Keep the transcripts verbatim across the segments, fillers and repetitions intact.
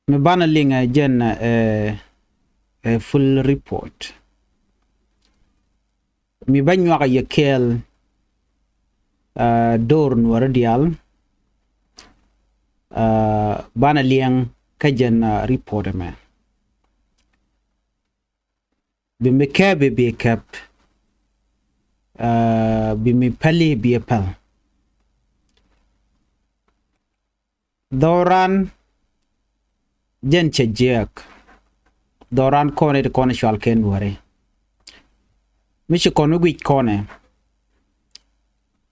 Mi banɛ liŋ ɛ jɛn ɛ, ɛ full report. Mi bä nyuak ɛ yɛ kɛɛl, ɛ, dor Nuäri diaal, ɛ, banɛ liŋ kä jɛn, ɛ, report ɛmɛ. Bi mi kɛp bi kɛp, ɛ, bi mi päli bi päl. Dhɔran jɛn cɛ jiɛk. Dhɔran kɔn it kɔn cual kɛ Nuäri. Mi ci kɔn wi̱c kɔnɛ.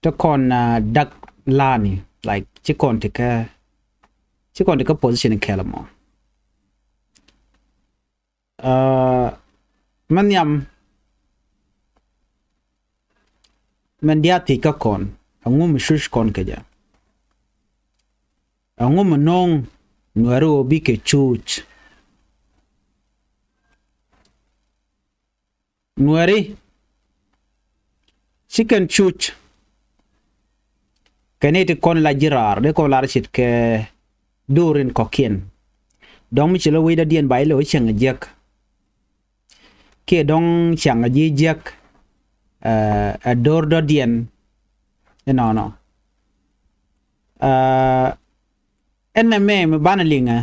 Ti kɔn, ɛ, dak lani, like, ci kɔn ti kɛ, ci kɔn ti kɛ position kɛl mɔ. Ɛ, mɛ nhiam mɛn diaal thiec kä kɔn, ɛŋu mi cuc kɔn kɛ jɛ? Ɛŋu mi no̱o̱ŋ Nuäri ɣöö bikɛ cuc? Nuäri ci kɛn cuc. Kɛn i̱ ti kɔn la ji̱ raar dee kɔn lar ce̱tkɛ döör in kɔ̱kiɛn. Dɔ̱ŋ mi ci lɔ wecdädiɛn ba ilɛ wä cäŋ jiäk. Kiɛ dɔ̱ŋ cäŋ ji̱ jiäk, ɛ, ɛ döör dɔ̱diɛn inɔnɔ. Ɛ, ɛn nɛmɛ mi banɛ liŋɛ,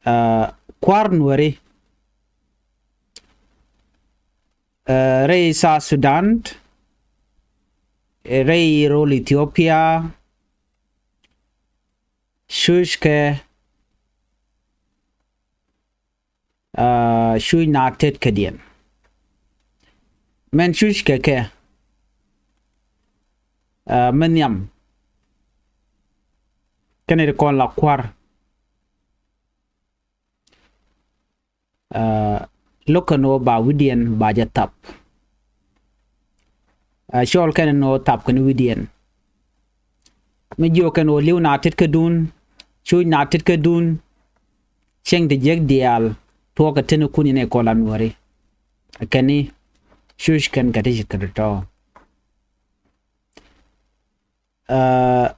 ɛ, kua̱r Nuäri, ɛ, rɛy South Sudan, ɛ, rɛy rol Ethiopia, cuckɛ, ɛ, cuc na tet kädiɛn. Mɛn cuckɛ kɛ, ɛ, mɛ nhiam kɛnɛ ti kɔn la kua̱r. Ɛ, lo̱k kɛn ɣöö ba wi̱diɛn ba jɛ thap. Ɛ, cɔɔl kɛn ni ɣöö thap kɛn wi̱diɛn. Mi jiök kɛn ɣöö li̱w na tet kädun, cuc na tet kädun. Cieŋ ti jiäk diaal tuɔɔk kɛ teni kun inɛ kɔn la Nuäri. Ɛ kɛn ni cuc kɛn kɛ ti ci kɛ ti tɔ̱. Ɛ,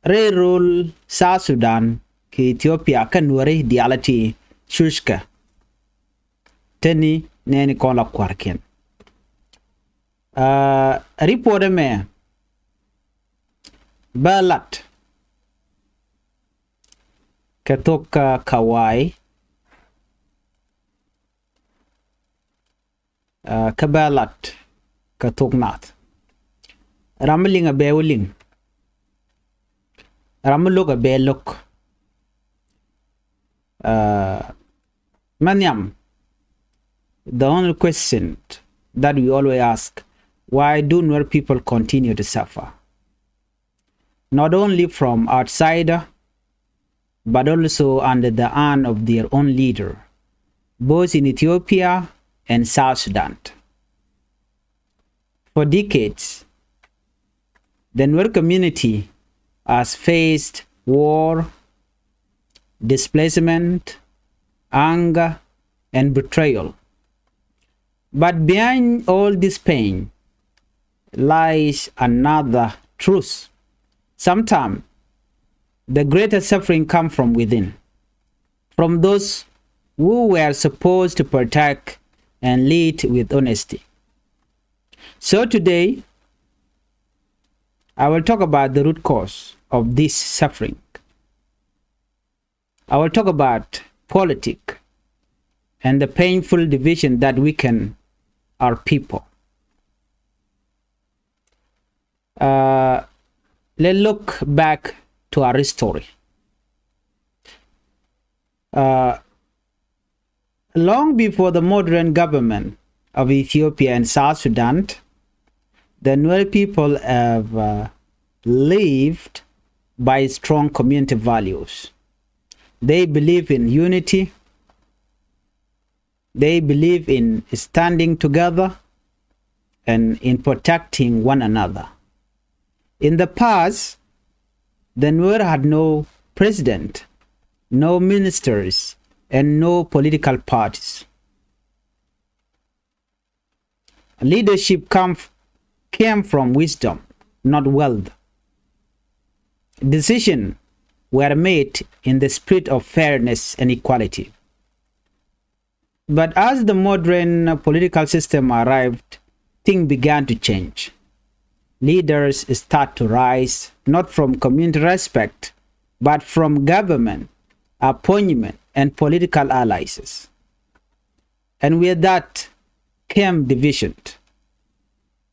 rɛy rol South Sudan kɛ Ethiopia kä Nuäri diaal ti cuckɛ. Teni nɛni kɔn la kua̱rkiɛn. Ɛ, report ɛmɛ bä lat kɛ thok, ɛ, Kawai. Ɛ, kä bɛ lat kɛ thok nath. Ram mi liŋ a bɛ wä liŋ. Ram mi lo̱k a bɛ lo̱k. Ɛ, mɛ nhiam, the only question that we always ask, why do Nuer people continue to suffer? Not only from outsider, but also under the hand of their own leader, both in Ethiopia and South Sudan. For decades, the Nuer community has faced war, displacement, anger, and betrayal. But behind all this pain lies another truth. Sometimes the greatest suffering comes from within, from those who were supposed to protect and lead with honesty. So today, I will talk about the root cause of this suffering. I will talk about politics and the painful division that weaken our people. Uh, let's look back to our history. Uh, long before the modern government of Ethiopia and South Sudan, the Nuer people have, uh, lived by strong community values. They believe in unity. They believe in standing together and in protecting one another. In the past, the Nuer had no president, no ministers, and no political parties. Leadership come, came from wisdom, not wealth. Decision were made in the spirit of fairness and equality. But as the modern political system arrived, things began to change. Leaders start to rise, not from community respect, but from government, appointment, and political alliances. And with that came division.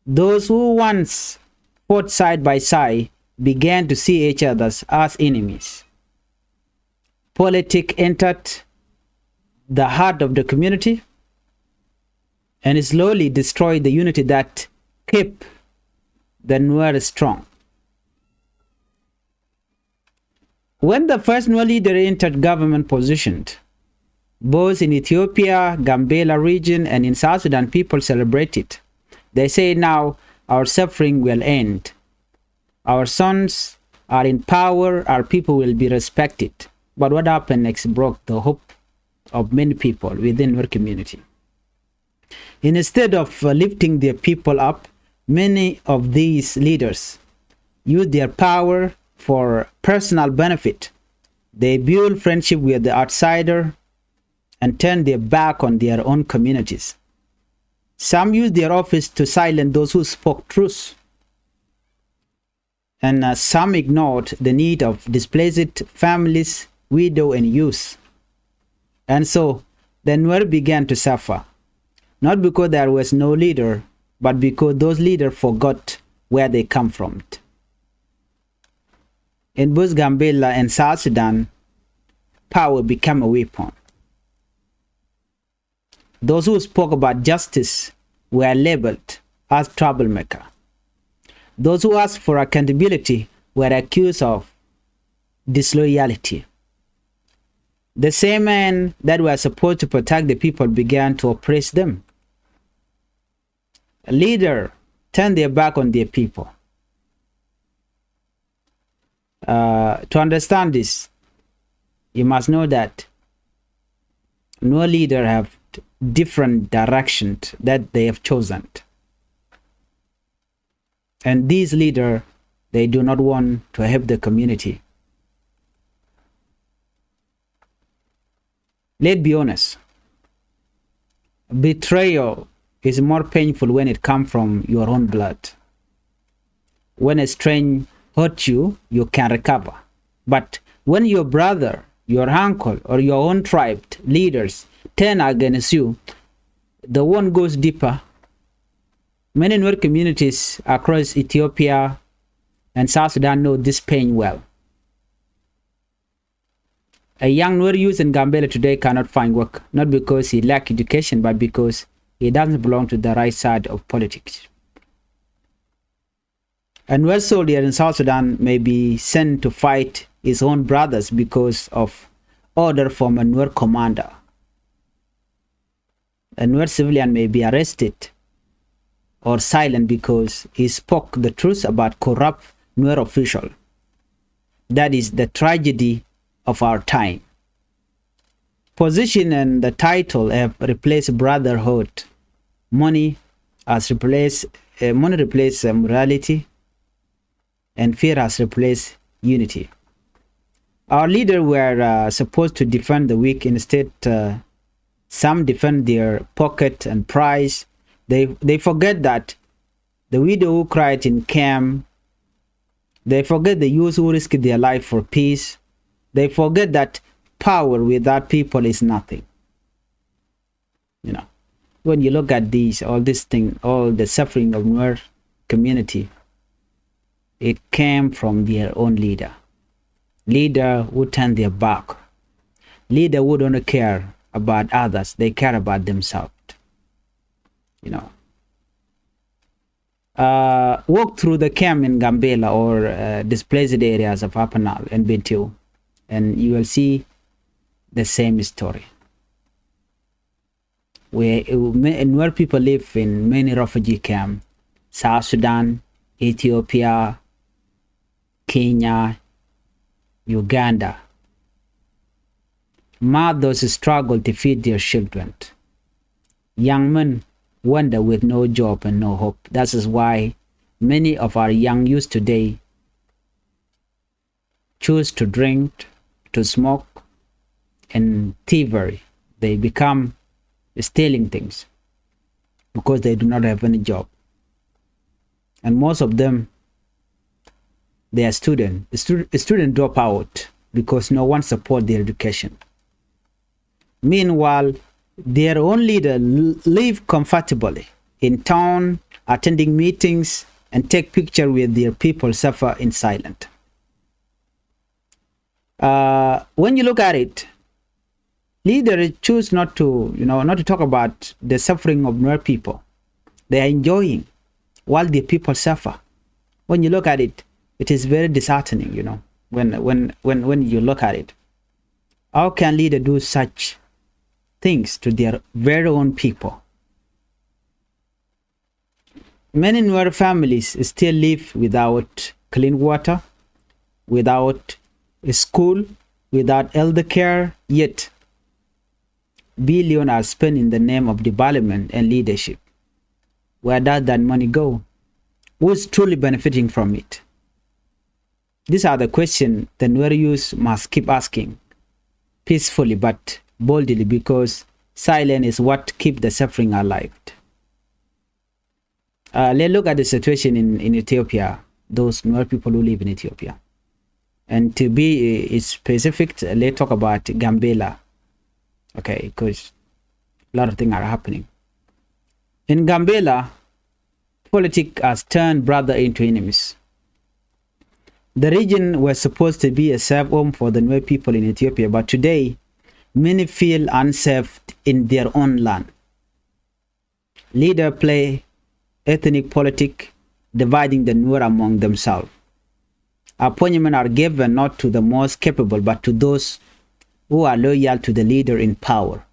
Those who once fought side by side began to see each other as enemies. Politics entered the heart of the community and slowly destroyed the unity that kept the Nuer strong. When the first Nuer leader entered government position, both in Ethiopia, Gambela region, and in South Sudan, people celebrated. They say now our suffering will end. Our sons are in power, our people will be respected. But what happened next broke the hope of many people within our community. Instead of uh, lifting their people up, many of these leaders use their power for personal benefit. They build friendship with the outsider and turn their back on their own communities. Some use their office to silence those who spoke truth. And uh, some ignored the need of displaced families, widow and youth. And so the Nuer began to suffer, not because there was no leader, but because those leaders forgot where they come from. In both Gambela and South Sudan, power became a weapon. Those who spoke about justice were labeled as troublemaker. Those who asked for accountability were accused of disloyalty. The same men that were supposed to protect the people began to oppress them. A leader turned their back on their people. Uh, to understand this, you must know that no leader have different direction that they have chosen. And these leader, they do not want to help the community. Let's be honest. Betrayal is more painful when it comes from your own blood. When a stranger hurt you, you can recover. But when your brother, your uncle, or your own tribe leaders turn against you, the wound goes deeper. Many Nuer communities across Ethiopia and South Sudan know this pain well. A young Nuer youth in Gambela today cannot find work, not because he lack education, but because he doesn't belong to the right side of politics. A Nuer soldier in South Sudan may be sent to fight his own brothers because of order from a Nuer commander. A Nuer civilian may be arrested or silent because he spoke the truth about corrupt Nuer official. That is the tragedy of our time. Position and the title have replaced brotherhood. Money has replaced, uh, money replaced, uh, morality, and fear has replaced unity. Our leaders were, uh, supposed to defend the weak. Instead, uh, some defend their pocket and price. They, they forget that the widow who cried in camp, they forget the youth who risked their life for peace. They forget that power without people is nothing. You know, when you look at these, all this thing, all the suffering of Nuer community, it came from their own leader. Leader who turn their back. Leader who don't care about others. They care about themselves. You know. Uh, walk through the camp in Gambela or, uh, displaced areas of Upper Nile and Bentiu, and you will see the same story. Where, uh, ma-, Nuer people live in many refugee camps, South Sudan, Ethiopia, Kenya, Uganda. Mothers struggle to feed their children. Young men wander with no job and no hope. That is why many of our young youth today choose to drink, to smoke, and thievery. They become stealing things because they do not have any job. And most of them, they are student, stu-, student drop out because no one support their education. Meanwhile, their own leader l-, live comfortably in town, attending meetings, and take picture with their people suffer in silent. Uh, when you look at it, leaders choose not to, you know, not to talk about the suffering of Nuer people. They are enjoying while the people suffer. When you look at it, it is very disheartening, you know, when, when, when, when you look at it. How can leader do such things to their very own people? Many Nuer families still live without clean water, without a school, without elder care, yet billions are spent in the name of development and leadership. Where does that money go? Who is truly benefiting from it? These are the questions the Nuer youth must keep asking peacefully but boldly, because silence is what keep the suffering alive. Uh, let's look at the situation in, in Ethiopia, those Nuer people who live in Ethiopia. And to be, uh, specific, let's talk about Gambela. Okay, because a lot of things are happening. In Gambela, politics has turned brother into enemies. The region was supposed to be a safe home for the Nuer people in Ethiopia, but today, many feel unsafe in their own land. Leader play ethnic politic, dividing the Nuer among themselves. Appointments are given not to the most capable, but to those who are loyal to the leader in power.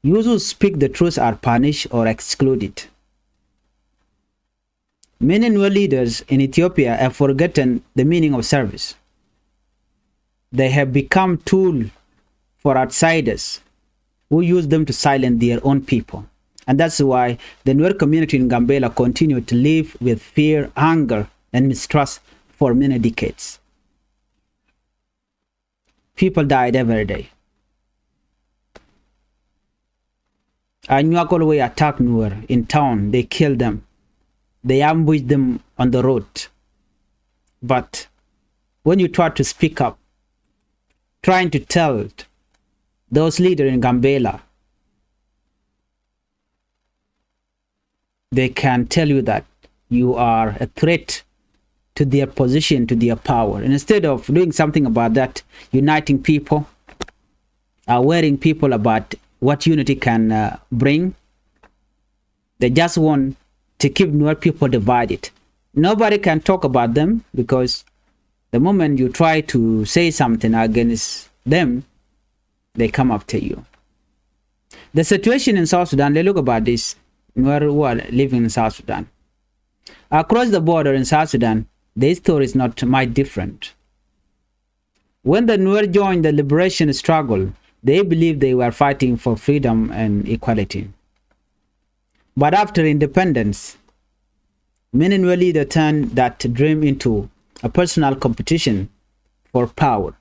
Youths who speak the truth are punished or excluded. Many Nuer leaders in Ethiopia have forgotten the meaning of service. They have become tool for outsiders who use them to silence their own people. And that's why the Nuer community in Gambela continue to live with fear, anger, and mistrust for many decades. People died every day. Anyuak always attack Nuer in town. They kill them. They ambush them on the road. But when you try to speak up, trying to tell those leaders in Gambela, they can tell you that you are a threat to their position, to their power. And instead of doing something about that, uniting people, awareing people about what unity can, uh, bring, they just want to keep Nuer people divided. Nobody can talk about them because the moment you try to say something against them, they come after you. The situation in South Sudan, let's look about this, Nuer who are living in South Sudan. Across the border in South Sudan, the story is not much different. When the Nuer joined the liberation struggle, they believed they were fighting for freedom and equality. But after independence, many Nuer leaders turned that dream into a personal competition for power.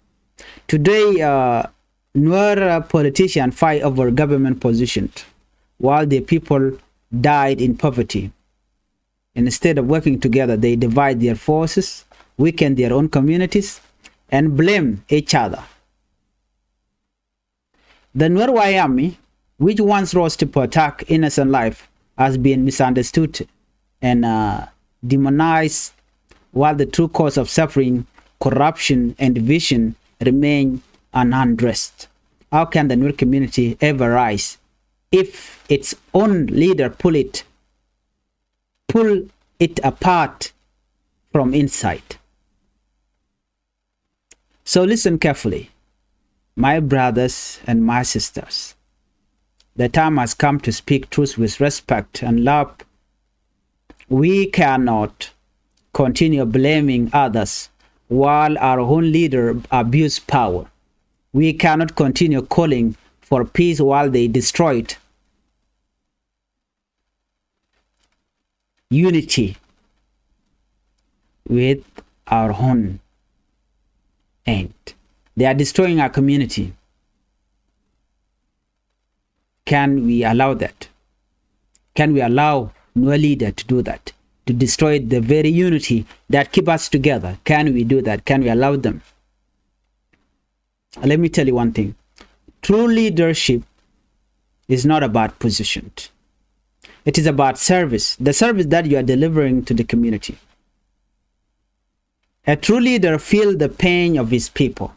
Today, uh, Nuer, uh, politicians fight over government positions, while the people died in poverty. Instead of working together, they divide their forces, weaken their own communities, and blame each other. The Nuer White Army, which once rose to protect innocent life, has been misunderstood and, uh, demonized, while the true cause of suffering, corruption, and division remain unaddressed. How can the Nuer community ever rise if its own leader pull it, pull it apart from inside? So listen carefully, my brothers and my sisters. The time has come to speak truth with respect and love. We cannot continue blaming others while our own leader abuse power. We cannot continue calling for peace while they destroyed unity with our own. end. They are destroying our community. Can we allow that? Can we allow Nuer leader to do that? To destroy the very unity that keep us together? Can we do that? Can we allow them? Let me tell you one thing. True leadership is not about position. It is about service, the service that you are delivering to the community. A true leader feels the pain of his people.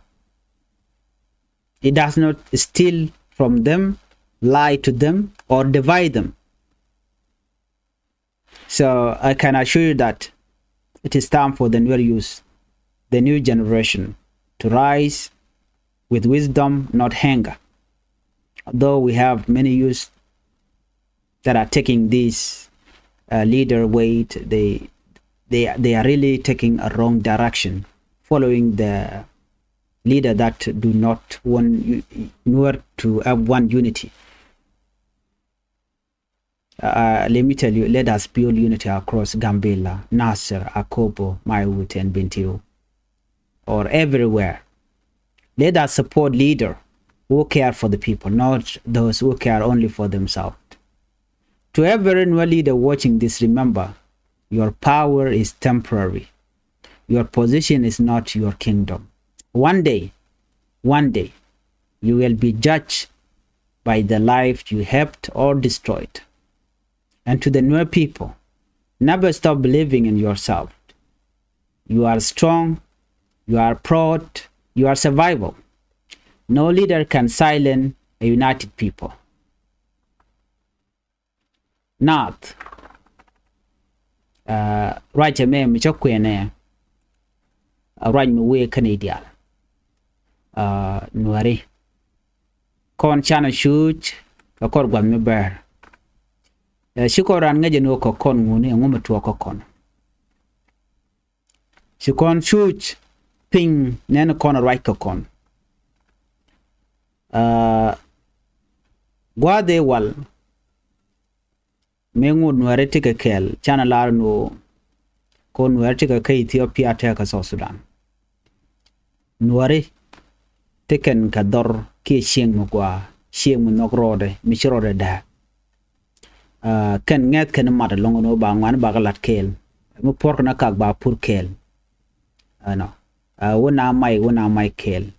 He does not steal from them, lie to them, or divide them. So I can assure you that it is time for the Nuer youth, the new generation, to rise with wisdom, not anger. Although we have many youth that are taking this uh, leader weight, they, they, they are really taking a wrong direction, following the leader that do not want Nuer to have one unity. Uh, let me tell you, let us build unity across Gambela, Nasir, Akobo, Maiwut, and Bentiu, or everywhere. Let us support leader who care for the people, not those who care only for themselves. To every Nuer leader watching this, remember, your power is temporary. Your position is not your kingdom. One day, one day, you will be judged by the life you helped or destroyed. And to the Nuer people, never stop believing in yourself. You are strong, you are proud, you are survival. No leader can silence a united people. Naath, uh, ruac ɛmɛ mi cä kuɛnɛ, a ruac mi wee kä nɛy diaal. Uh, Nuäri. Kɔn canɛ cuuc kɛ kɔr gua̱th mi bɛr. Ɛ, ci kɔn raan ŋäcɛ ni wä kɛ kɔn ŋuni, ɛŋu mi tuɔɔk kɛ kɔn. Ci kɔn cuuc piny nɛn kɔn ruac kɛ kɔn. Aa, gua̱a̱th ëë wal mëë ŋut Nuäri tekɛ kɛɛl, canɛ lar ni ɣöö kɔn Nuäri tekɛ kä Ethiopia tekɛ kä South Sudan. Nuäri tekɛn kɛ dhɔr kiɛ cieŋ mi gɔaa, cieŋ mi nhɔk rɔɔdɛ, mi ci rɔɔdɛ dääk. Aa, kɛn ŋɛ̈th kɛn mat ɛlɔ̱ŋ ni ɣöö ba ŋuani bakɛ lat kɛɛl. Mi puɔ̱rkɛ ni kak ba pur kɛɛl. Ɛnɔ. Aa, wä na may, wä na may kɛɛl.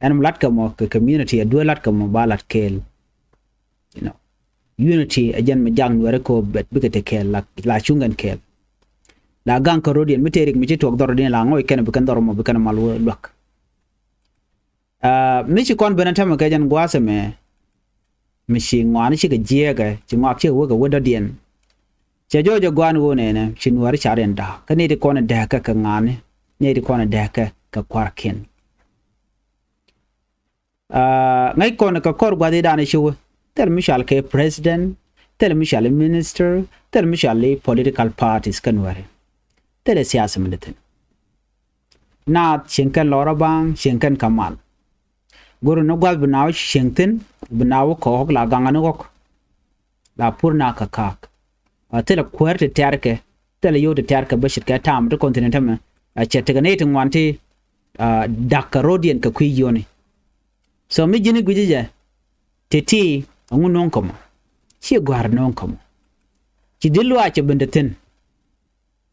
Ɛn mi latkɛ mɔ kɛ community, a duee latkɛ mɔ ba lat kɛɛl. You know, unity ɛ jɛn mi jak Nuäri kɛ ɣöö bɛ, bikɛ te kɛɛl, la, la cuŋ kɛn kɛɛl. La gaŋ kä ro̱diɛn mi tëë rik mi ci tuɔɔk dhɔrdiɛn, la ŋɔc kɛn, bi kɛn dhɔr mɔ, bi kɛn mal wä luäk. Aa, mi ci kɔn ben ɛ täämɛ kɛ jɛn gua̱a̱th ɛmɛ, mi ci ŋɔaani cikɛ jiɛɛkɛ, ci ŋɔak cikɛ wä kɛ wä dɔ̱diɛn. Cɛ jɔɔc ɛ gɔaa ni ɣöö nɛnɛ ci Nuäri ca riɛn da̱a̱k, kä nɛy ti kɔn ɛ dääkɛ kɛ ŋa̱a̱ni, nɛy ti kɔn ɛ dääkɛ kɛ kua̱rkiɛn. Aa, ŋäc kɔn kɛ kɔr gua̱thidan ci wä, thil mi cɔal kɛ president, thil mi cɔal i̱ minister, thil mi cɔal i̱ political parties kä Nuäri. Thilɛ siasa mi di thi̱n. Naath cieŋ kɛn lɔrä baŋ, cieŋ kɛn kɛ mal. Go̱r ni gua̱th bi naath wä cieŋ thi̱n, bi naath wä kɛ ɣɔ̱k, la gaŋä ni ɣɔ̱k, la pur naath kɛ ka̱a̱k. A thilɛ kuäär ti tɛ̈rkɛ, thilɛ yio̱w ti tɛ̈rkɛ bä ce̱tkɛ ta̱a̱m ti kɔn thi̱n täämɛ. A cɛ tekɛ nɛy ti ŋuan ti, a, da̱k kɛ ro̱diɛn kɛ kui̱ yio̱ni. So mi ji̱n i̱ gui̱ci jɛ, ti̱ti̱ ɛŋu no̱o̱ŋ kä mɔ? Ci gɔ̱a̱r no̱o̱ŋ kä mɔ. Ci di̱t luaac cɛ ben te thi̱n.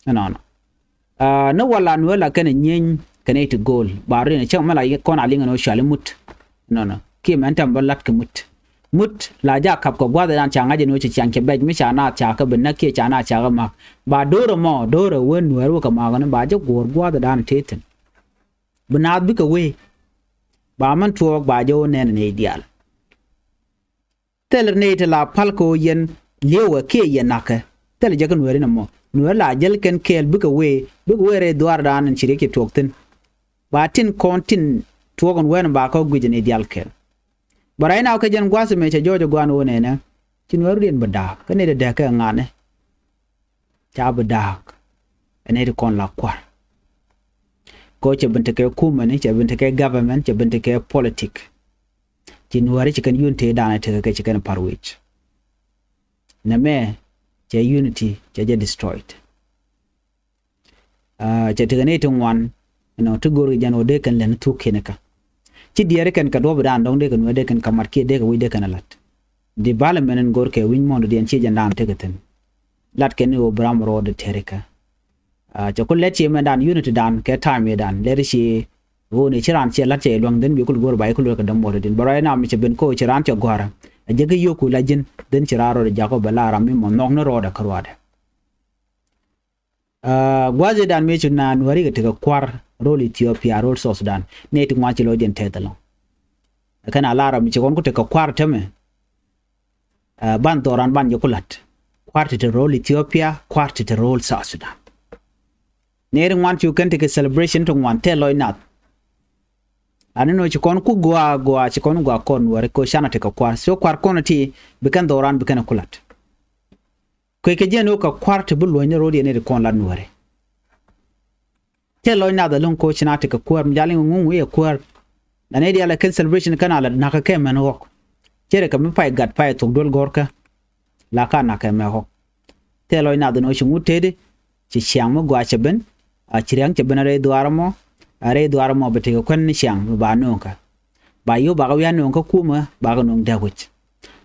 Ɛnɔnɔ. Aa, ni wala Nuäri la kɛn ɛ nyieny kɛ nɛy ti go̱o̱l. Ba rin cäŋ mi la kɔn a liŋ ɛn ɣöö cɔal i̱ mut. Ɛnɔnɔ. Kiɛ mɛn tɛm bä lat kɛ mut. Mut la jak kap kɛ gua̱thdan ca ŋa̱c ɛn ɣöö ci ciaŋ cɛ bɛc mi ca naath cakɛ bi näk kiɛ ca naath cakɛ ma̱k. Ba do̱r ɛmɔ, do̱r ɛ wee Nuäri wä kɛ ma̱a̱k ɛn ba jɛ guɔ̱ɔ̱r gua̱thdan tëë thi̱n. Bi naath bikɛ wee. Ba mɛn tuɔɔk ba jɛ wä nɛn ɛ nɛy diaal. Thilɛ nɛy ti la pal kɛ ɣöö yɛn li̱ewɛ kiɛ yɛn na̱kɛ. Thilɛ jɛ kä Nuääri nɔmɔ. Nuääri la jäl kɛn kɛɛl bikɛ wee, bikɛ wee rɛy dhuaardan in ci riɛk cɛ tuɔɔk thi̱n. Ba tin kɔn tin tuɔɔk in wɛn ba kä guic in i̱ diaal kɛɛl. Bɛ rɛy na wä kä jɛn gua̱a̱th ɛmɛ cɛ jɔɔc ɛ gua̱a̱n ɣöö nɛnɛ ci Nuääri riɛn bi da̱a̱k. Kä nɛy ti dääk kɛ ŋa̱a̱ni. Ca bi da̱a̱k. Ɛ nɛy ti kɔn la kua̱r. Kɛ ɣöö cɛ ben tekɛ kumɛni, cɛ ben tekɛ government, cɛ ben tekɛ politic. Ci Nuääri ci kɛn unity danɛ tekɛ kɛ ci kɛn pa̱r wi̱c. Nɛmɛ cɛ unity cɛ jɛ destroyed. Aa, cɛ tekɛ nɛy ti ŋuan Ɛnɔ ti go̱o̱r kɛ jɛn ɣöö dee kɛn lɛn thuk kiɛn kä ci diɛɛri kɛn kɛ duɔ̱p dan dɔ̱ŋ dee kɛn wee dee kɛn kɛ mat kiɛ dee kɛ wi̱c dee kɛn ɛ la̱t. Development in go̱o̱r kɛ wi̱ny mɔɔn dɔ̱diɛn ciɛ jɛn dan tekɛ thi̱n. Lat kɛn ni ɣöö bi ram rɔɔdɛ tɛri kä. Cɛ ku lɛt ciɛ mɛn dan unity dan kɛ time dan lɛt ci ɣöö ni ci raan ciɛ lat cɛ luaŋ dhin bi kul go̱o̱r ba i̱ kul wek kɛ däm mɔɔt dɔ̱diɛn bä rɔy nam cɛ ben ko̱ ci raan cɛ gɔ̱a̱rä. A jɛ kä yio̱ku la ji̱n dhin ci raan rɔɔdɛ jakɔ bɛ la ram mi mɔ nhɔk ni rɔɔdɛ kä ruaadɛ. Gua̱a̱th i̱ dan mëë cu naan wääri kɛ tekɛ kua̱r ro̱l Ethiopia ro̱l South Sudan. Nɛy ti ŋuan ci lɔcdiɛn tɛth ɛlɔ̱ŋ. Kɛn a lar ɔ mi ci kɔn ku tekɛ kua̱r tämɛ. Ban dhɔran ban jɛ ku la̱t kua̱r ti te ro̱l Ethiopia kua̱r ti te ro̱l South Sudan. Nɛy ti ŋuan cu kɛn tekɛ celebration ti ŋuan tɛth lɔc nath. Ani nɔ ci kɔn ku gɔaa gɔaa ci kɔn gɔaa kɔn wääri ko canɛ tekɛ kua̱r so kua̱r kɔn ti bi kɛn dhɔran bi kɛn ku la̱t. Kuec kɛ jɛn ɣöö kɛ kua̱r ti bi luɔ̱ny ni ro̱o̱diɛn ni ti kɔn la nuääri. Tëë lɔc nath ɛlɔ̱ŋ ko̱ ci na ti kɛ kuäär mi jal iŋ ŋuŋ wi̱i̱ ɛ kuäär. Ɛn i̱ diaal ɛ kɛn celebration kɛn a lɛ na̱k kɛ kɛ mɛn ɣɔ̱k. Cɛ rɛ kɛ mi pay gat pay thok duel gɔ̱rkä. La ka na̱k kɛ mɛ ɣɔ̱k. Tëë lɔc nath ɛn ɣöö ci ŋut tëëdi ci ciaŋ mi gɔaa cɛ ben. A ci ria̱ŋ cɛ ben a rɛy dhuaar ɛmɔ. A rɛy dhuaar ɛmɔ bɛ tekɛ kuän ni ciaŋ mi ba nööŋkä. Ba yio̱w bakɛ wi̱i̱ a nööŋkä kumä bakɛ nööŋ dɛk wi̱c.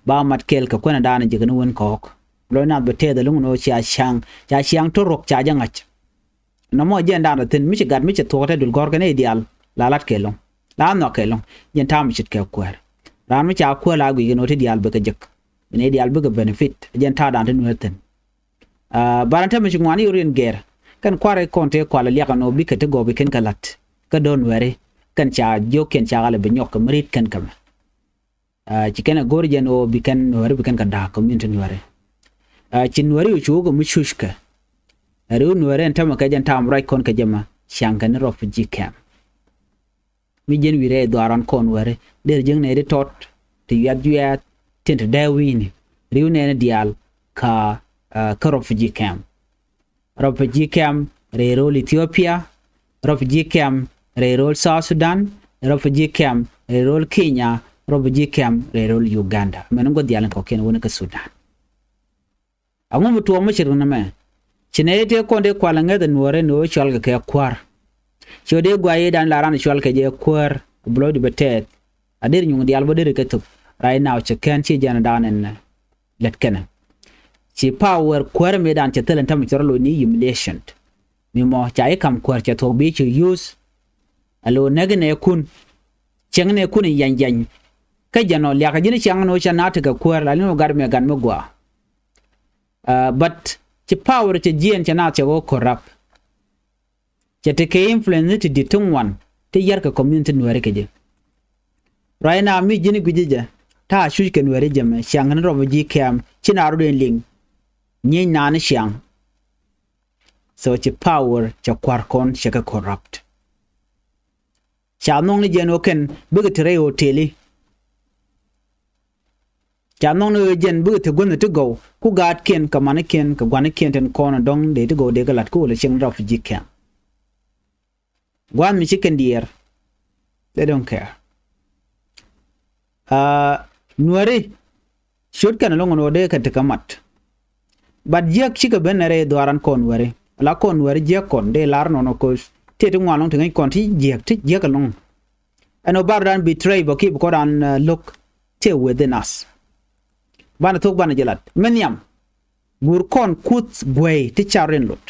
Ba mat kɛɛl kɛ kuänɛ daanɛ ji̱ kɛ ni wen kɔɔk. Lɔc nath bɛ tɛth ɛlɔ̱ŋ ɛn ɣöö cia ciaŋ cia ciaŋ to̱r rok ca jɛ ŋa̱c. Nɔmɔ jɛn daanɛ thi̱n mi ci gat mi ci thuɔ̱k te dul gɔ̱rkɛ ni diaal la lat kɛ lo̱ŋ la nhɔak kɛ lo̱ŋ. Jɛn ta̱a̱ mi ce̱tkɛ kuäär raan mi ca kuäär la guic kɛ nɔ ti diaal bikɛ jek. Ni diaal bikɛ benefit jɛn ta̱a̱ daanɛ ti nueer thi̱n. Barɛ te mi ci ŋuan i̱ rin gɛɛr kɛn kua̱r i̱ kɔn te kual i̱ liak ɛn ɔ bikɛ ti gɔɔp i̱ kɛn kɛ la̱t. Kä do̱r nueeri kɛn ca jiök kɛn ca ɣal i̱ bi nyɔk kɛ mi ri̱t kɛn kɛ mɛ. Ci kɛn ɛ go̱r jɛn ɣöö bi kɛn nuääri bi kɛn kɛ da̱a̱k community nuääri. Ci nuääri ɣöö ci wä kɛ mi cuckɛ. Ɛ riw nuääri ɛn tämɛ kɛ jɛn ta̱a̱m ruac kɔn kɛ jɛ mɛ ciaŋ kɛn ni refugee camp. Mi jɛn wi̱i̱ rɛy dhuaaran kɔn nuääri der jiäŋ nɛy ti tɔt ti yuɛth yuɛth tin ti dee wi̱i̱ni riw nɛɛni diaal ka kä refugee camp. Refugee camp rɛy ro̱l Ethiopia, refugee camp rɛy ro̱l South Sudan, refugee camp rɛy ro̱l Kenya, refugee camp rɛy ro̱l Uganda. Mɛn ŋuɔth diaal in kɔ̱kiɛn wä ni kä Sudan. Aŋu mi tuɔɔk mi ce̱tkɛ nɛmɛ? Ci nɛy tëë kɔn dee kual aŋäth ɛ nuɔɔrɛ ni ɣöö cɔalkɛ kɛ kua̱r. Ci ɣöö dee guay i̱ dan la ran cɔalkɛ jɛ kuäär bi lɔcdu bɛ tɛɛth. A der nyuŋ diaal bä der kɛ thop right now cɛ kɛn ci jɛn dan ɛn lät kɛnɛ. Ci power kuäär mëëdan cɛ thil ɛn tämɛ cɛ rɔ loc ni humiliation. Mi mɔ ca i̱ ka̱m kuäär cɛ thuɔ̱k bi ci use. A lo̱o̱ näk inɛ kun cieŋ inɛ kun in yany yany. Kä jɛn ɔ liakä ji̱n i̱ ciaŋ ni wä cɛ na tekɛ kuäär la ni wä gat mɛ gat mi gɔaa. But ci power cɛ jiɛɛn cɛ na cɛ wä corrupt. Cɛ tekɛ influence ni ti di̱t ti ŋuan ti yar kɛ community nuääri kɛ jɛ. Right now mi ji̱n i̱ gui̱ci jɛ ta̱a̱ cuc kɛ nuääri jɛ mɛ ciaŋ ni refugee camp ci na rot in liŋ. Nyieny naan i̱ ciaŋ. So ci power cɛ kua̱r kɔn cɛ kɛ corrupt. Ca nhɔŋ ni jɛn ɣöö kɛn bikɛ te rɛy hoteli. Ca nhɔŋ ni ɣöö jɛn bikɛ te guänh ti gɔw ku gaatkiɛn kɛ manikiɛn kɛ gua̱nikiɛn tin kɔn dɔ̱ŋ dee ti gɔw dee kɛ la̱t ku wä lɛ cieŋ refugee camp. Gua̱a̱th mi ci kɛn diɛɛr. They don't care. Nuääri ciöt kɛn ɛlɔ̱ŋ ɛn ɣöö dee kɛ tekɛ mat. But jiäk cikɛ ben ɛ rɛy dhuaaran kɔn nuääri la kɔn nuääri jiäk kɔn dee lar nɔnɔ ko̱ tiet ti ŋuan lɔ̱ŋ ti ŋäc kɔn ti jiäk ti jiäk ɛlɔ̱ŋ. Ɛn ɣöö bar dan betray bä ki bi kɔn dan lo̱k tiɛ within us. Banɛ thok banɛ jɛ lat mi nhiam. Guur kɔn kuth guey ti car in lot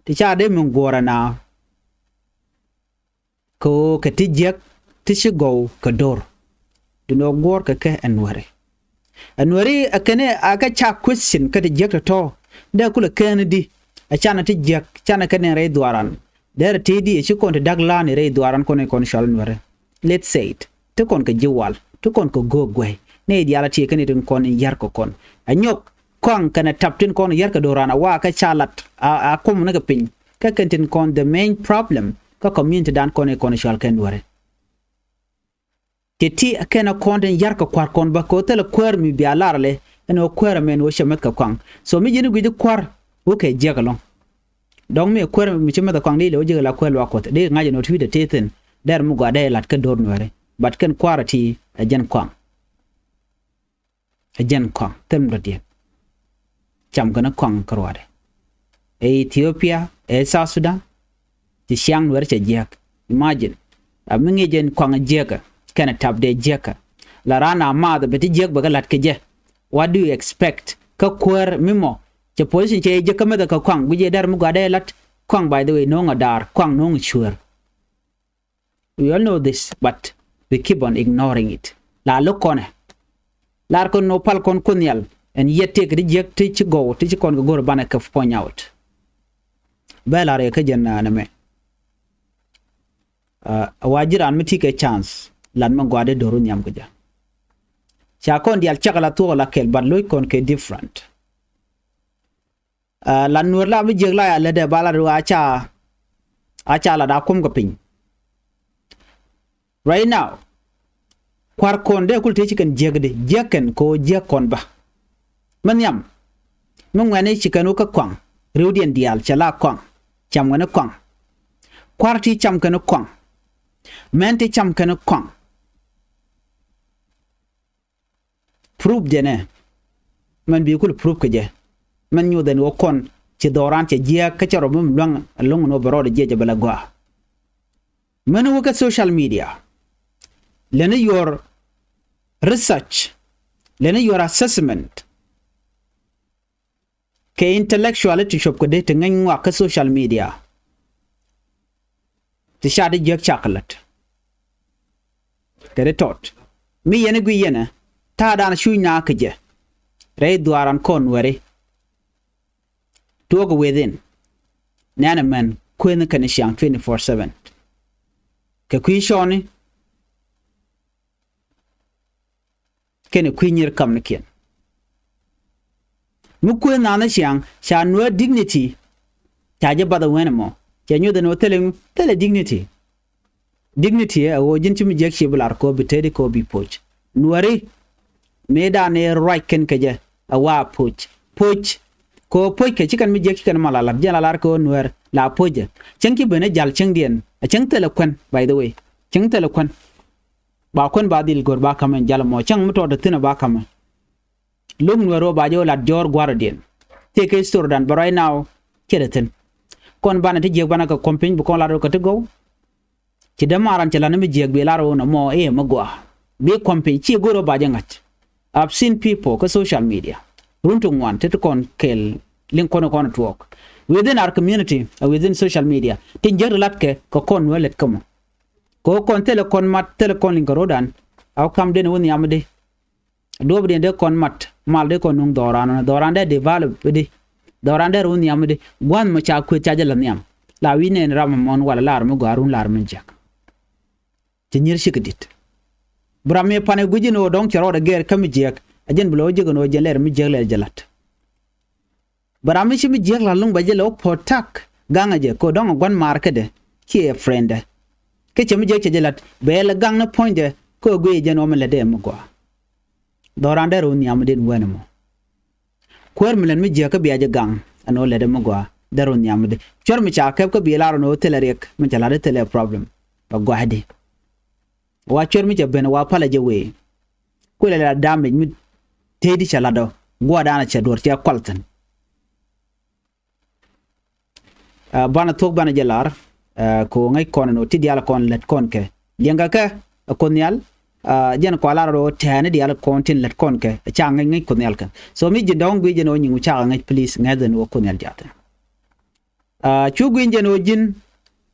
ti car dee min guɔ̱ɔ̱r ɛna. Kɛ ɣöö kɛ ti jiäk ti ci gɔw kɛ do̱r. Duundɛ ɣöö guɔ̱ɔ̱r kɛ kɛ ɛ nuääri. Ɛ nuääri ɛ kɛn ɛ kɛ ca question kä ti jiäk tɔ̱tɔ̱. Dee kulɛ kɛn di ɛ canɛ ti jiäk canɛ kɛ nɛn rɛy dhuaaran. Dee rɛ tëë di ɛ ci kɔn ti da̱k la̱a̱n i rɛy dhuaaran kɔn in kɔn cɔal nuääri. Let's say it ti kɔn kɛ ji̱ wal ti kɔn kɛ go̱o̱k guey. Nɛy diaal a tiee kɛn itin kɔn in yar kɛ kɔn ɛ nyɔk. Kɔaŋ kɛnɛ tap tin kɔn yärkɛ do̱ran a wakä ca lat a kuɔm nikɛ piny. Kä kɛn tin kɔn the main problem kä community dan kɔn i̱ kɔn i̱ cual kɛn nuäri. Ti ti kɛn kɔn tin yärkɛ kua̱r kɔn bä kɛ ɣöö thilɛ kuäär mi bia lar lɛ ɛn ɣöö kuäär ɛmɛn ɣöö cɛ mɛth kɛ kɔaŋ. So mi ji̱n i̱ gui̱c i̱ kua̱r wä kɛ jiäk ɛlɔ̱ŋ. Dɔ̱ŋ mi kuäär mi ci mɛth kɛ kɔaŋ di lɛ wä jiäk ila kuäär luaak kuɔth di ŋa̱c ɛn ɣöö ti wi̱cdɛ ti thi̱n dɛr mi gɔaa dee lat kä do̱r nuäri. But kɛn kua̱r ɛ ti ɛ jɛn kɔaŋ. Ɛ jɛn kɔaŋ thil mi dɔ̱diɛn. Cam kɛn kɔaŋ kä ruaadɛ. Ɛ Ethiopia ɛ South Sudan. Ci ciaŋ nuɛr cɛ jiäk. Imagine. A mi ŋi̱i̱c ɛn kuaŋ jiäkä kɛnɛ tap dee jiäkä. La raan a maath bɛ ti jiäk bɛ kɛ la̱t kɛ jɛ. What do you expect? Kä kuäär mi mɔ cɛ position cɛ jiäkä mɛthɛ kɛ kuaŋ guic ɛ dɛr mi gɔaa dee la̱t kuaŋ, by the way, no̱o̱ŋ a daar kuaŋ no̱o̱ŋ cuäär. We all know this, but we keep on ignoring it. La lo̱k kɔnɛ. Lar kɔn nɔ pal kɔn kun nhial ɛn yet tëëk ti jiäk ti ci gɔw ti ci kɔn kɛ go̱r banɛ kɛ point out. Bɛ lar yɛ kä jɛn nɛmɛ. A wa ji̱ raan mi ti kɛ chance lat mi gɔaa dee do̱ru nhiam kɛ jɛ. Ca kɔn diaal cak la thuɔk la kɛl, but lo̱c kɔn kɛ different. A la nuɔr la mi jiäk la ya lät dɛ ba la ri wa ca, a ca la da kum kɛ piny. Right now kua̱r kɔn dee kul tëë ci kɛn jiäk di jiäk kɛn kɛ ɣöö jiäk kɔn bä. Mi nhiam mi ŋuɛni ci kɛn wä kä kuaŋ. Riwdiɛn diaal cɛ la kuaŋ. Cam kɛn kuaŋ. Kua̱r ti cam kɛn kuaŋ. Mɛn ti cam kɛn kuaŋ. Proof jɛnɛ. Mɛn bi kul proof kɛ jɛ. Mɛn nyuth ɛn wä kɔn ci dhɔran cɛ jiɛk kä cɛ rɔ mi luaŋ ɛlɔŋ ɛn wä bɛ rɔɔdɛ jiɛc jɛ bɛ lɛ gɔaa. Mɛn wä kɛ social media. Lɛni your research. Lɛni your assessment. Kɛ intellectual ti cop kɛ dee ti ŋäny ŋuak kä social media. Ti ca di jiäk cak lät. Kɛ di tɔt mi yɛn i̱ gui yɛnɛ ta̱a̱ dan cuc naa kä jɛ. Rɛy dhuaaran kɔn wɛri. Tuɔɔk within. Nɛnɛ mɛn kuenh kɛn ciaŋ twenty four seven. Kɛ kui̱ cɔɔni kɛnɛ kui̱ nyir kamnikiɛn. Mi kuëë nhath ni ciaŋ ca nuäär dignity. Ca jɛ bath ɛ wen ɛmɔ cɛ nyuth ɛn ɣöö thilɛ, thilɛ dignity. Dignity ɛ ɣöö ji̱n ci mi jiäk ci bi lar kɛ ɣöö bi teti kɛ ɣöö bi poc. Nuääri mëëdan ëë ruac kɛn kɛ jɛ ɛ wa poc. Poc kɛ ɣöö poc kɛ ci kɛn mi jiäk ci kɛn ma la lat jɛn la lar kɛ ɣöö nuäär la poc ɛ. Cäŋ ci ben ɛ jal cäŋdiɛn ɛ cäŋ thilɛ kuɛn, by the way. Cäŋ thilɛ kuɛn. Ba kuän ba dhil go̱r ba ka̱m ɛn jal mɔ cäŋ mi tɔɔt thi̱n ɛ ba ka̱m ɛ. Luk nuɛr ɣöö ba jɛ ɣöö lat jɔ̱ɔ̱r gua̱rdiɛn. Thiek kɛ history dan bä right now. Ciɛ dee thi̱n. Kɔn banɛ ti jiäk banɛ kɛ kɔm piny bi kɔn lat ɣöö kɛ ti gɔw. Ci dee maran cɛ lat ni mi jiäk bi lar ɣöö nɔmɔ i̱ mi gɔaa. Bi kɔm piny ci go̱r ɣöö ba jɛ ŋa̱c. I've seen people kä social media run ti ŋuan ti ti kɔn kɛɛl liŋ kɔn kɔn tuɔɔk within our community, uh, within social media. Tin jiäk ti lat kɛ kɛ kɔn nuɛr lɛt kä mɔ. Kɛ ɣöö kɔn thilɛ kɔn mat thilɛ kɔn liŋ kɛ ro̱dan. A wä kam den wä nhiamdi. Duɔ̱ɔ̱pdiɛn dee kɔn mat mal dee kɔn nuŋ dhɔran ɔnɔ dhɔran dee develop di. Dhɔran dee run nhiamdi gua̱th mɔ ca kueth ca jɛ la nhiam. La wi̱i̱ nɛn ram mɔn wala lar mi gɔaa run lar mi jiäk. Ci nyier cikɛ dit. Bi ram mi pan ɛ gui̱c in ɣöö dɔ̱ŋ cɛ rɔɔdɛ gɛɛr kä mi jiäk. A jɛn bi lɛ wä jiäk in ɣöö jɛn lɛr mi jiäk lɛr jɛ la̱t. Bɛ ram mi ci mi jiäk la luŋ bɛ jɛ lɛ wä protect gaŋɛ jɛ kɛ ɣöö dɔ̱ŋ ɛ gua̱n maar kädɛ kiɛ friendɛ. Kä cɛ mi jiäk cɛ jɛ la̱t bɛ lɛ gaŋ ni puɔ̱nydɛ kä ɣöö guiy jɛ nuɔ̱m in lätdɛ mi gɔaa. Dhɔran dee run nhiamdin wen ɛmɔ. Kuäär mi lät mi jiäk kä bia jɛ gaŋ ɛn ɣöö lätdɛ mi gɔaa dee run nhiamdin. Cuɛr mi ca kɛp kä bi lar ɛn ɣöö thilɛ riɛk mi cɛ la̱t thilɛ problem. Bɛ gɔaa di. Wa cuɛr mi cɛ ben wa palɛ jɛ wee. Kuëlɛ la damage mi tëëdi cɛ lat ɔ guɔ̱ɔ̱rdan cɛ duɔ̱r cɛ kual thi̱n. Ɛ banɛ thuɔ̱k banɛ jɛ lar. Ɛ kɛ ɣöö ŋäc kɔn ɛn ɣöö ti diaal kɔn lät kɔn kɛ liɛŋkɛ kɛ ɛ Kuoth Nhial. Ɛ jɛn kua lar ɣöö tɛ̈ɛ̈ni diaal kɔn tin lät kɔn kɛ ɛ ca ŋäc ŋäc Kuoth Nhial kɛ. So mi ji̱n dɔ̱ŋ guic jɛn ɣöö nyiŋ ca ŋäc please ŋäth ɛn ɣöö Kuoth Nhial ja̱thin. Ɛ cu guic jɛn ɣöö ji̱n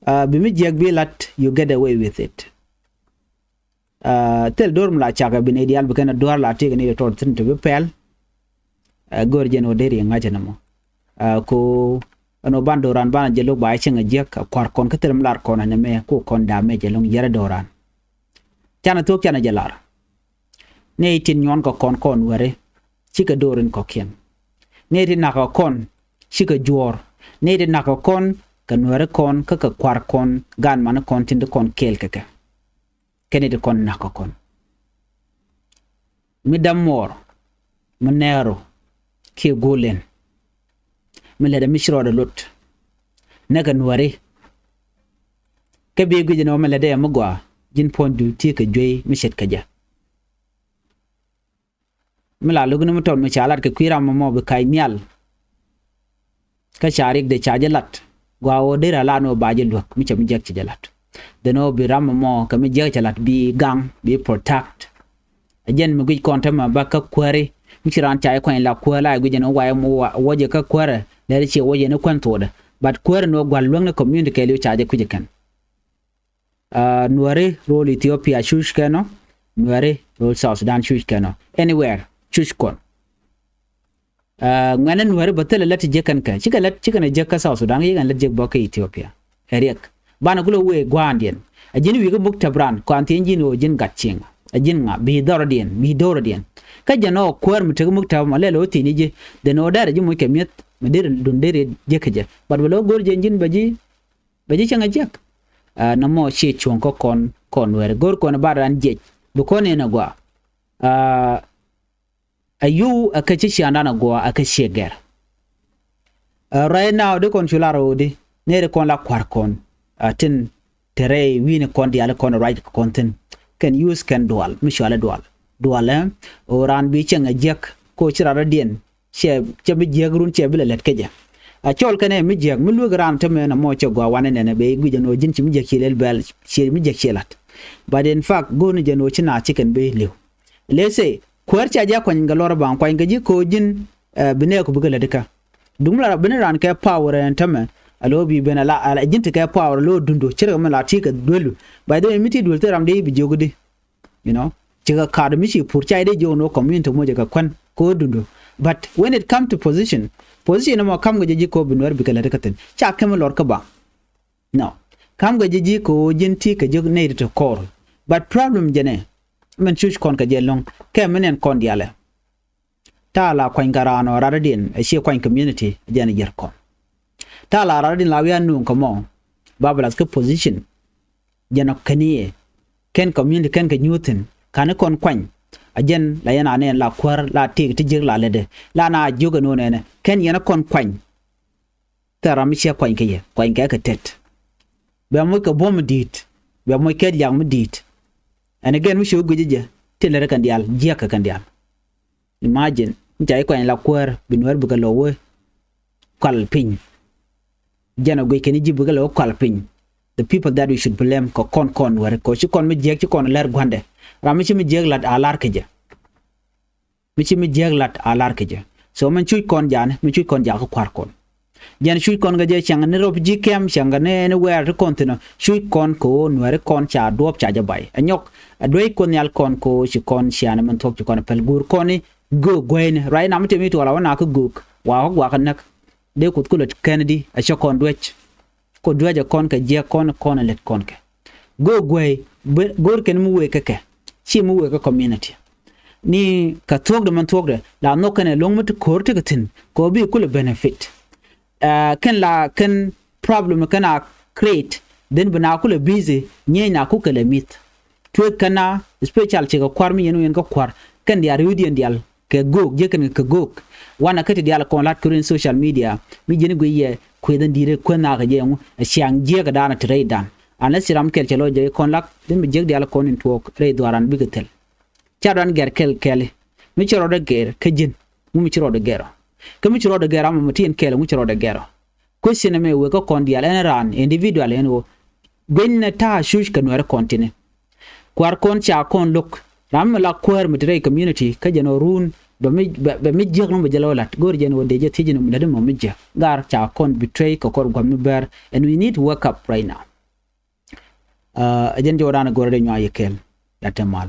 ɛ bi mi jiäk bi la̱t you get away with it. Ɛ thil do̱r mi la cakɛ bi nɛy diaal bi kɛn a dua̱r la tiek ni tɔt thi̱n ti bi pɛl. Ɛ go̱r jɛn ɣöö deri ŋa̱cä ni mɔ. Ɛ ko ɛn ɣöö ban do̱ran ban a jɛ lo̱k ba cieŋ a jiäk a kua̱r kɔn kä thil mi lar kɔn a ni mɛ ko kɔn damage ɛlɔ̱ŋ yɛrɛ do̱ran. Canɛ thuɔ̱k canɛ jɛ lar. Nɛy tin nyuɔ̱n kɛ kɔn kɔn weri cikɛ do̱r in kɔ̱kiɛn. Nɛy tin nakä kɔn cikɛ juɔ̱ɔ̱r. Nɛy tin nakä kɔn kɛ nuɛri kɔn kä kɛ kua̱r kɔn gan mani kɔn tin ti kɔn kɛɛl kɛ kɛ. Kɛn it kɔn nakä kɔn mi däm muɔɔr mi nɛɛru kiɛ go̱o̱l ɛn mi lätdɛ mi ci rɔɔdɛ lot. Näkɛ nuääri kä bi guic ɛn ɣöö mi lätdɛ mi gɔaa ji̱n puɔ̱nydu ti kɛ juey mi ce̱tkɛ jɛ. Mi la lo̱k ni mi tɔt mi ca lat kɛ kui̱ ram mɔmɔ bi ka̱c nhial. Kä ca riɛkdɛ ca jɛ lat gɔaa ɣöö deri a lat ni ɣöö ba jɛ luäk mi cɛ mi jiäk cɛ jɛ lat. Dhen ɣöö bi ram ɛmɔ kɛ mi jiäk cɛ lat bi gaŋ, bi protect. Ɛ jɛn mi guic kɔn tämɛ ba kä kuääri. Mi ci raan ca jɛ kuany la kuäär la ɛ guic ɛn ɣöö wa ɛmɔ wa wä jɛ kä kuäärɛ. Lɛr ciɛ wä jɛ ni kuän thuɔɔdɛ. But kuäärɛ ni ɣöö gua̱l luäŋ ni community kɛɛliw ca jɛ kui̱c ɛ kɛn. Nuääri ro̱o̱l Ethiopia cuc kɛn ɔ. Nuääri ro̱o̱l South Sudan cuc kɛn ɔ. Anywhere cuc kɔn. Ŋuɛ̈nɛ nuääri bä thilɛ lät ti jiäk kɛn kɛ cikɛ lät, cikɛ nɛ jiäk kä South Sudan, cikɛ nɛ lät jiäk bä kä Ethiopia. Ɛ riɛk banɛ kulɛ wëë gua̱a̱ndiɛn. Ɛ ji̱n wi̱i̱ kä muk tɛp raan kɔan thieny ji̱n ɣöö ji̱n gat cieŋ. Ɛ ji̱n ŋa bi dhɔrɔdiɛn, bi dhɔrɔdiɛn. Kä jɛn ɔ kuäär mi tek muk tɛp mɔ lɛl ɣöö thieny ji̱. Dhen ɣöö dɛrɛ ji̱ moc kɛ mi̱eth mi deri dun deri jiäk kɛ jɛ. But bɛ lɛ ɣöö go̱r jɛn ji̱n bɛ ji̱ bɛ ji̱ cäŋ a jiäk. Nɔmɔ ciɛ cuɔ̱ŋ kä kɔn, kɔn nuääri go̱r kɔn ɛ bar raan jiɛc bi kɔn in a gɔaa. Ɛ yio̱w ɛ kä ci ciaŋdan a gɔaa ɛ kä ciɛ gɛr. Right now di kɔn cu lar ɣöö di nɛɛri kɔn la kua̱r kɔn. Tin te rɛy wi̱i̱ni kɔn diaal kɔn ruac kɔn thi̱n. Kɛn use kɛn dual mi cualɛ dual, dual ɛ ɣöö raan bi cäŋ a jiäk. Ko ci rat rɔ̱diɛn cɛ, cɛ bi jiäk run cɛ bi lɛ lät kä jɛ. A cɔl kɛn ɛ mi jiäk mi luek raan tämɛ nɔmɔ cɛ gɔaa wanɛ nɛnɛ bɛ guic ɛn ɣöö ji̱n ci mi jiäk ci lɛl bɛl, ci mi jiäk ci lat. But in fact go̱o̱r ni jɛ ɛn ɣöö ci naath ci kɛn bi li̱w. Let's say kuäär ca jɛ kuany kɛ lɔr baŋ kuany kɛ ji̱ ko̱ ji̱n bi nɛɛku bikɛ lät kä. Duŋ mi la bi ni raan kɛ power ɛn tämɛ. A lo̱ bi ben a la ji̱n ti kɛ power a lo̱ dundo ci rɛ mi la ti kɛ duelu. By the way mi ti duel thil ram dee bi jiök di. You know, cikɛ kaat mi ci pur ca idee jiök ni wä community mocɛ kɛ kuän kɛ wä dundu. But when it come to position, position ɛmɔ kam kɛ jɛ ji̱ kɛ wä bi nuɛr bikɛ lät kä thi̱n ca kɛmɛ lɔr kä baŋ. No, kam kɛ jɛ ji̱ kɛ wä ji̱n ti kɛ jiök nɛy ti ti kɔɔr. But problem jɛnɛ mɛn cuc kɔn kɛ jɛ lo̱ŋ kɛ mi nɛn kɔn dialɛ. Ta̱a̱ la kuany kɛ raan ɔ rat rɔ̱diɛn ɛ ciɛ kuany community jɛn jiɛr kɔn. Ta̱a̱ la rat rɔ̱diɛn la wi̱i̱ a nuŋ kɛ mɔ ba bɛ lath kä position. Jɛn ɔ kɛn i̱ kɛn community kɛn kɛ nyuuthin ka̱n i̱ kɔn kuany. A jɛn la yɛn a nɛn la kuäär la tiek ti jiäk la lätdɛ la na jiök ɛn ɣöö nɛnɛ kɛn yɛn ɛ kɔn kuany. Thil ram mi ciɛ kuany kɛ yɛ kuany kɛ kɛ tɛt. Bɛ moc kɛ buɔ̱m mi di̱i̱t, bɛ moc kɛ liak mi di̱i̱t. Ɛn ɛ gɛn mi ci wä guic jɛ ti lät kɛn diaal jiäk kɛ kɛn diaal. Imagine mi ca ji̱ kuany la kuäär bi nuäär bikɛ lɔ wee kual piny. Jɛn ɔ guic kɛn ji̱ bikɛ lɔ wee kual piny. The people that we should blame kɛ kɔn kɔn nuääri kɛ ci kɔn mi jiäk ci kɔn lɛr gua̱ndɛ. Ram mi ci mi jiäk lat a lar kɛ jɛ. Mi ci mi jiäk lat a lar kɛ jɛ. So min cuc kɔn ja̱a̱ni min cuc kɔn ja̱a̱ kä kua̱r kɔn. Jɛn cuc kɔn kɛ jɛ cäŋ ni rop ji̱ kɛm cäŋ kɛ ni ɛn wɛɛr ti kɔn thi̱n ɔ cuc kɔn kɛ ɣöö nuääri kɔn ca duɔ̱ɔ̱p ca jɛ bay ɛ nyɔk. Ɛ duec kuoth nhial kɔn kɛ ɣöö ci kɔn cia̱a̱ni min thuɔ̱k ci kɔn ɛ pɛl guur kɔn i̱ göök guäyni ruac nam mi tëë mi tuɔɔl a wä nakä göök wakä guakä näk. Dee kuoth kulɛ kɛn di ɛ cä kɔn duec. Kɔ duäcɛ kɔn kɛ jiäk kɔn kɔn ɛ lät kɔn kɛ. Go̱o̱r guäy go̱o̱r kɛn mi wëë kɛ kɛ ci mi wëë kɛ community. Ni kɛ thuɔ̱kdɛ mɛn thuɔ̱kdɛ la nhɔk kɛn ɛ lo̱ŋ mi ti ko̱o̱r ti kɛ thi̱n kɛ ɣöö bi kulɛ benefit. Kɛn la kɛn problem kɛn a create then bi na kulɛ busy nyieny na kukɛ lɛ mi̱th. Tuek kɛn a special cikɛ kua̱r mi yɛn wä yɛn kä kua̱r kɛn diaal ri̱wdiɛn diaal kɛ go̱o̱k jiäk kɛn kɛ go̱o̱k. Wanɛ kä ti diaal kɔn la̱t kɛ rin social media mi ji̱n guiy yɛ kueth in di̱i̱t ɛ kueth nakä jɛ ɛŋu ɛ ciaŋ jiäkä daanɛ ti rɛydan. An lɛ ci ram kɛl cɛ lɔ jɛ kɔn lak dee mi jiäk diaal kɔn in tuɔɔk rɛy dhuaaran bikɛ thil. Ca duan gɛr kɛl kɛli mi ci rɔɔdɛ gɛr kä ji̱n ŋu mi ci rɔɔdɛ gɛr ɔ. Kä mi ci rɔɔdɛ gɛr amɔ mi ti in kɛl ŋu ci rɔɔdɛ gɛr ɔ. Question ɛmɛ wek kä kɔn diaal ɛn raan individual ɛn ɣöö guenynɛ ta̱a̱ cuc kɛ nuɛɛri kɔn tini. Kua̱r kɔn ca kɔn lo̱k ram mi la kuäär mi ti rɛy community kä jɛn ɔ ruun bɛ mi bɛ mi jiäk nɔmɔ jɛ lɛ wä la̱t go̱o̱r jɛn ɔ dee jɛ thiec nɔmɔ lät mɔ mi jiäk gar ca kɔn betray kɛ kɔr gua̱th mi bɛr. And we need to wake up right now. Ɛ jɛn jɛ wä raan ɛ go̱o̱r dee nyuac yɛ kɛl. Ya te mal.